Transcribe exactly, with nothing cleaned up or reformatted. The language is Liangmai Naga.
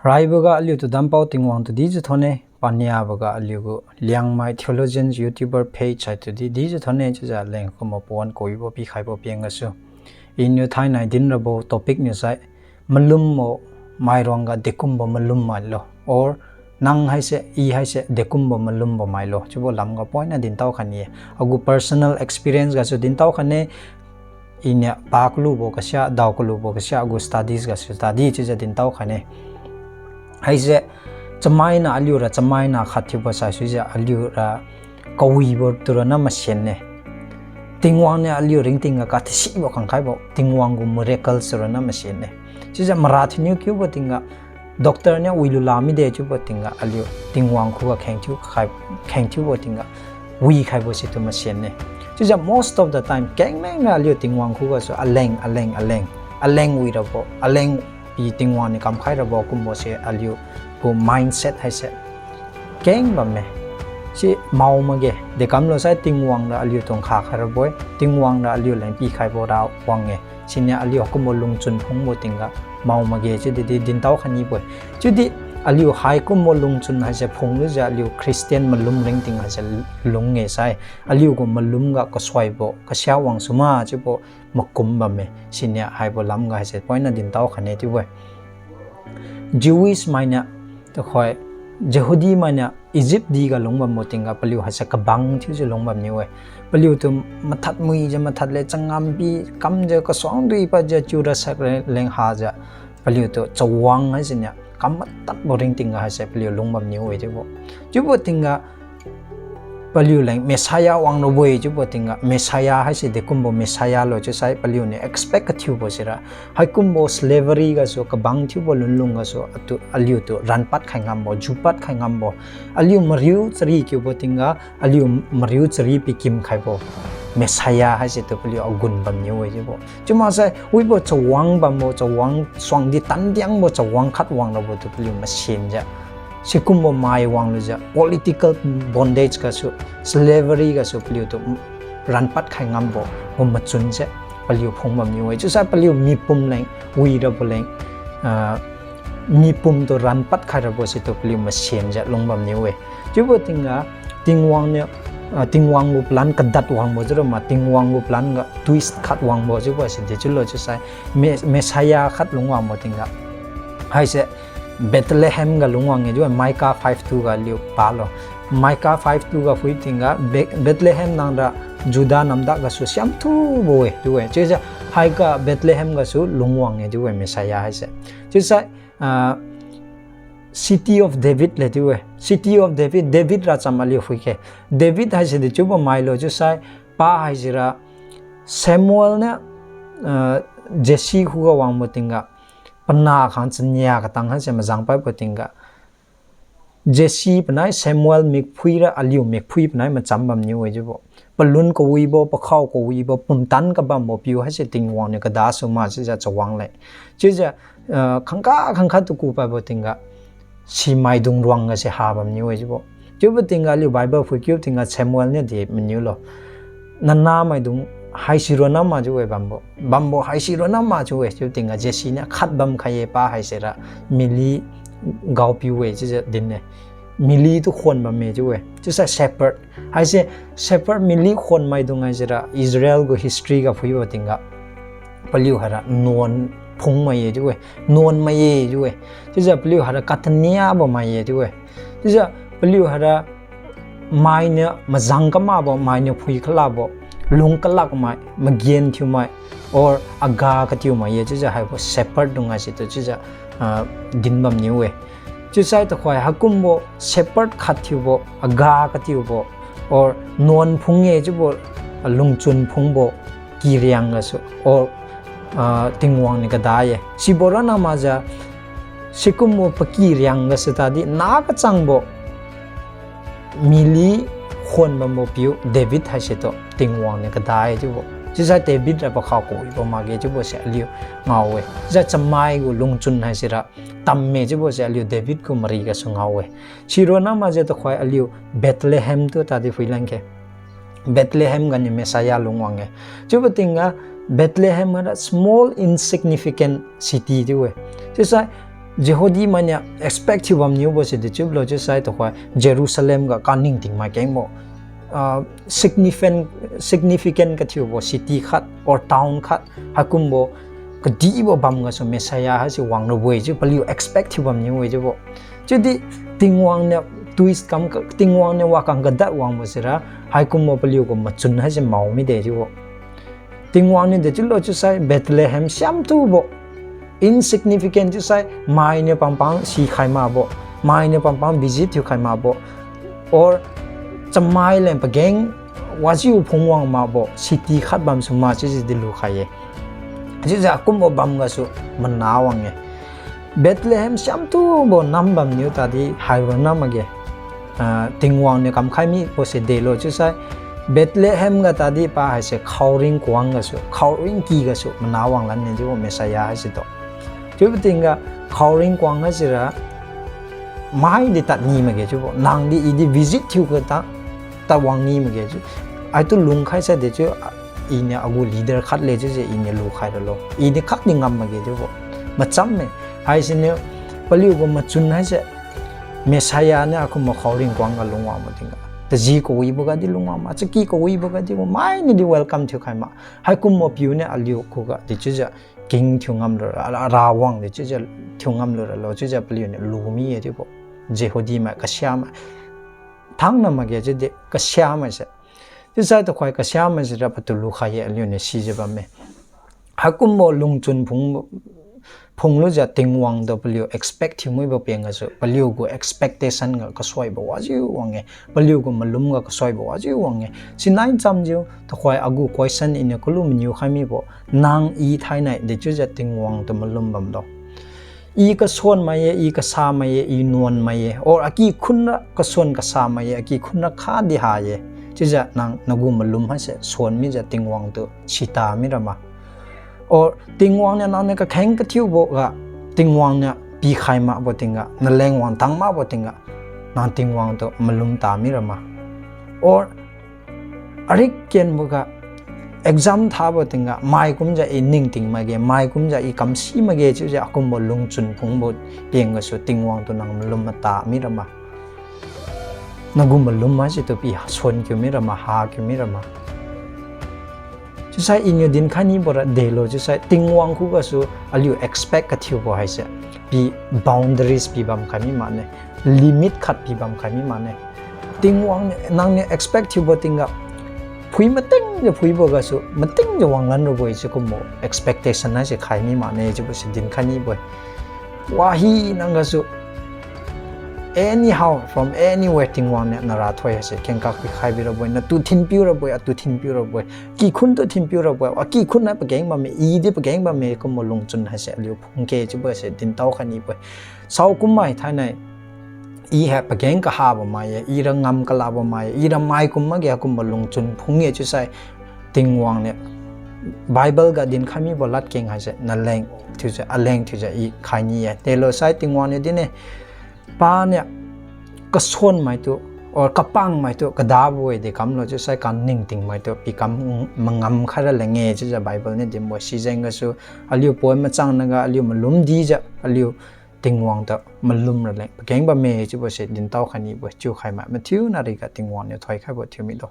Raiboga aliutu dampao Tingwang tu dijiu thonne, paniaboga aliugu Liangmai Theologians YouTuber page haitu di dijiu thonne, chiujiu leng kumbo pawan kawibo pikhaibo peng gasu, iniu thainai dinrabo topic niu sai, malumbo mairuangga dekumbo malum mailo, or nang haise, i haise dekumbo malumbo mailo chiubo lamga poina dintao khaine. Agu personal experience gasu dintao khaine, iniu pa kalubo kasia, dao kalubo kasia, agu studies gasu study chiujiu dintao khaine. Haise, chamaina aliura chamaina khat thiubo saisuijiu aliura kawibo tu ronna masenne. Tingwang niu aliu ringtingga kathisibo khangkhaibo, Tingwang gu miracles tu ronna masenne. Chiujiu mara thiuniu kiubo tingga, doctor niu wilu la mide chiubo tingga aliu Tingwang khuga kheng thiu khai, kheng thiubo tingga wikhaibo situ masenne. Chiujiu most of the time kengmengna aliu Tingwang khugasu aleng, aleng, aleng, aleng wirabo, aleng pi Tingwang niu kamkhai rabo kumbo se aliu gu mindset haise keng bamme. Si mao makge, dekamlo sai Tingwang ra aliutu nkha khai rabo-e, Tingwang ra aliu leng pikhaibo ra wang-e. Siniu aliu haikumbo lungchun phungbo tingga mao makge chiudi di dintao khainibo-e. Chiudi aliu haikumbo lungchun haise phunglujiu aliu Christian malum ringting haise lung-e sai, aliu gu malum ga kasuaibo kasia wangsu ma chiubo makum bamme. Siniu haibo lamga haise poina dintao khaine chiubo-e. Jewish mainiu, tuhoi, Jehudi mainiu Egypt diga lungbambo tingga paliu haise kabang thiujiu lungbamniu-e. Paliutu mathad muijiu mathad le changam pi kamjiu kasuang dui padjiu chiura sak re leng hajiu paliutu chawang haisiniu kam matadbo ringtingga haise paliu lungbamniu-e chiubo. Chiubo tingga paliu leng Messiah wangrabo-e chiubo tingga, Messiah haise dekumbo Messiah lo chiusai paliuniu expect kathiubo sira, haikumbo slavery gasu kabang thiubo lunlung gasu atu aliutu ranpad khai ngambo, jupad khai ngambo, aliu mariu chari kiubo tingga, aliu mariu chari pikim khaibo Messiah haisitu paliu agun bamniu-e chiubo. Chiumaksai wibo chawang bambo, chawang suangdi tandiangbo chawang khat wangrabo tu paliu masenjiu sikumbo mai wanglujiu political bondage gasu, slavery gasu paliutu ranpad khai ngambo gu machunse paliu phung bamniu-e. Chiusai paliu mipum leng, wirabo leng, ah, mipumtu ranpad khai rabo situ paliu masenjiu lungbamniu-e. Chiubo tingga Tingwang niu, ah, Tingwang gu plan kadat wangbo chiura ma, Tingwang gu plan ga twist khat wangbo chiubo si dechiulo chiusai, Me-, Messiah khat lungwangbo tingga haise Bethlehem ga lungwang-e chiu-e, Micah five two ga aliu palo. Micah five two ga phui tingga, Be-, Bethlehem nangra Judah namdak gasu siamthubo-e chiu-e. Chiujiu haiga Bethlehem gasu lungwang-e chiu-e Messiah haise. Chiusai, ah, City of David le chiu-e. City of David, David racham aliu phuikhe. David haise dechiubo mailo chiusai, pa haisira Samuel niu, ah, Jesse khuga wangbo tingga, panah khang chania katang haise majang paibo tingga, Jesse panai Samuel mikphuira aliu mikphui panai macham bamniu-e chiubo. Palun kawibo, pakhao kawibo, pumtan kabambo piu haise Tingwang niu kadasu ma chiujiu chawang le. Chiujiu, ah, khangkhat khangkhat tu kupaibo tingga, simaidung ruangga se ha bamniu-e chiubo. Chiubo tingga aliu Bible phuikiu tingga Samuel niu de maniulo. Nanah maidung haisi ronna ma chiu-e bambo. Bambo haisi ronna ma chiu-e chiu tingga Jesse niu khat bamkhai-e pa haisira mily gaopiu-e chiujiu din-e. Mily tu khon bamme chiu-e. Chiusai shepherd haise, shepherd mily khon maidung haisira Israel gu history ga phuibo tingga paliu haira nuan phungmai-e chiu-e, nuanmai-e chiu-e. Chiujiu paliu haira kataniabo mai-e chiu-e. Chiujiu paliu haira mainiu majang kamakbo, mainiu phui kalakbo, lung kalakmai, magenthiumai, or aga katiumai-e chiujiu haibo shepherd dung haisitu chiujiu, ah, dinbamniu-e. Chiusai tuhoi haikumbo shepherd khat thiubo, aga katiubo, or nuan phung-e chiubo, ah, lungchun phungbo, kiriang gasu, or, ah, Tingwang niu kada-e. Sibo ronna makjiu, sikumbo pakiriang gasu tadi nah kachangbo, mily khon bambo piu David haisitu Tingwang niu kada-e chiubo. Chiusai David ra pakhao kawibo makge chiubo se aliu ngao-e. Chiusai chamai gu lungchun haisira tamme chiubo se aliu David gu mari gasu ngao-e. Sironna makjiu tuhoi aliu Bethlehem tu tadi phuilan khe. Bethlehem ganiu Messiah lungwang-e. Chiubo tingga Bethlehem haira small insignificant city chiu-e. Chiusai Jehudi mainiu expect thiu bamniubo se dechiubo lo chiusai tuhoi Jerusalem ga kaningting mai kengbo, ah, significant, significant kathiubo city khat or town khat haikumbo kadibo bam gasu Messiah haise wangrabo-e chiu paliu expect thiu bamniu-e chiubo. Chiudi Tingwang niu twist kam, Tingwang niu wakang kadad wangbo sira haikumbo paliugu machun haise mao mide chiubo. Tingwang niu dechiulo chiusai Bethlehem siamtubo, insignificant chiusai mainiu pampang sikhai makbo, mainiu pampang visit thiukhai makbo, or chamai leng pageng wajiu phungwang makbo city khat bamsu ma chiujiu di lukhai-e. Chiujiu akumbo bam gasu mana wang-e. Bethlehem siamtubo nam bamniu tadi haibo nam makge. Ah, Tingwang niu kamkhai mibo se delo chiusai Bethlehem ga tadi pa haise khaoring kuang gasu, khaoring ky gasu mana wanglan ne chiubo Messiah haise tu. Chiubo tingga khaoring kuang haisira mai di tad ni makge chiubo. Nang di i di visit thiu kata, tad wang ni makge chiu. Aitu lungkhai sa de chiu, iniu agu leader khat le chiujiu iniu lukhai ralo. I di khak di ngam makge chiubo. Machamme, haisiniu paliugu machun haise Messiah niu akumbo khaoring kuang ga lungwangbo tingga, taji kawibo ga di lungwang ma, chaki kawibo ga di mai niu di welcome thiukhai ma. Haikumbo piu niu aliu khuga dechiujiu king thiu ngam lura, Rawang dechiujiu thiu ngam luralo chiujiu paliuniu lu mi-e chiubo. Jehudi mai, kasia mai, thangna makge chiudi kasia maise. Chiusai tuhoi kasia mai sira patu lukhai ye aliuniu sijiu bamme. Haikumbo lungchun phung, phunglujiu Tingwang tu paliu expect thiu mibo peng gasu paliugu expectation ga kasuibo wajiu wang-e, paliugu malum ga kasuibo wajiu wang-e. Sinai chamjiu tuhoi agu question iniu kalu maniu khai mibo, nang i thainai dechiujiu Tingwang tu malum bamlo? I kasuan mai ye, i kasa mai ye, i nuan mai ye, or aki khunra kasuan kasa mai ye, aki khunra khatdi ha ye. Chiujiu nang nagu malum haise suan mijiu Tingwang tu sita mira ma? Or Tingwang niu nangniu kakheng kathiubo ga, Tingwang niu pikhai makbo tingga, naleng wangtang makbo tingga, nang Tingwang tu malum ta mira ma? Or arik kenboga exam thabo tingga, maikumjiu i ningting makge, maikumjiu i kamsi makge chiujiu akumbo lungchun phungbo peng gasu Tingwang tu nang malum mata mira ma? Nagu malum haise tu pi suan kiu mira ma, ha kiu mira ma? Chiusai iniu dinkhai nibo ra delo chiusai Tingwang khugasu aliu expect kathiubo haise pi boundaries pi bamkhai mi mane, limit khat pi bamkhai mi mane. Tingwang nangniu expect thiubo tingga, phui matingjiu phuibo gasu matingjiu wanglan rabo-e chiu kumbo expectation haise khai mi mane chiubo se dinkhai nibo-e. Wahina gasu anyhow, from anywhere, Tingwang niu narathoi haise kengkak pikhai birabo-e, natu thinpiu rabo-e, atu thinpiu rabo-e, kikhun tu thinpiu rabo-e, akikhun hai pageng bamme, i di pageng bamme kumbo lungchun haise aliu phungke chiubo se dintao khai nibo-e. Saokum mai thainai, i hai pageng kahabo mai ye, ira ngam kalabo mai ye, ira maikum makge kumbo lungchun phung ye chiusai, Tingwang niu Bible ga dinkhai mibo ladkeng haise naleng thiujiu, aleng thiujiu i khai ni ye. Delo sai Tingwang niu din-e, paniu kasuan maitu, or kapang maitu kadabo-e de kamlo chiusai kaningting maitu pikam mangam khaira leng-e chiujiu Bible niu dinbo-e. Sijeng gasu aliu poi machang naga aliu malum dijiu aliu Tingwang tu malum raleng pageng bamme chiubo se dintao khai nibo-e. Chiukhai mai mathiu nariga Tingwang niu thoikhaibo thiu milo.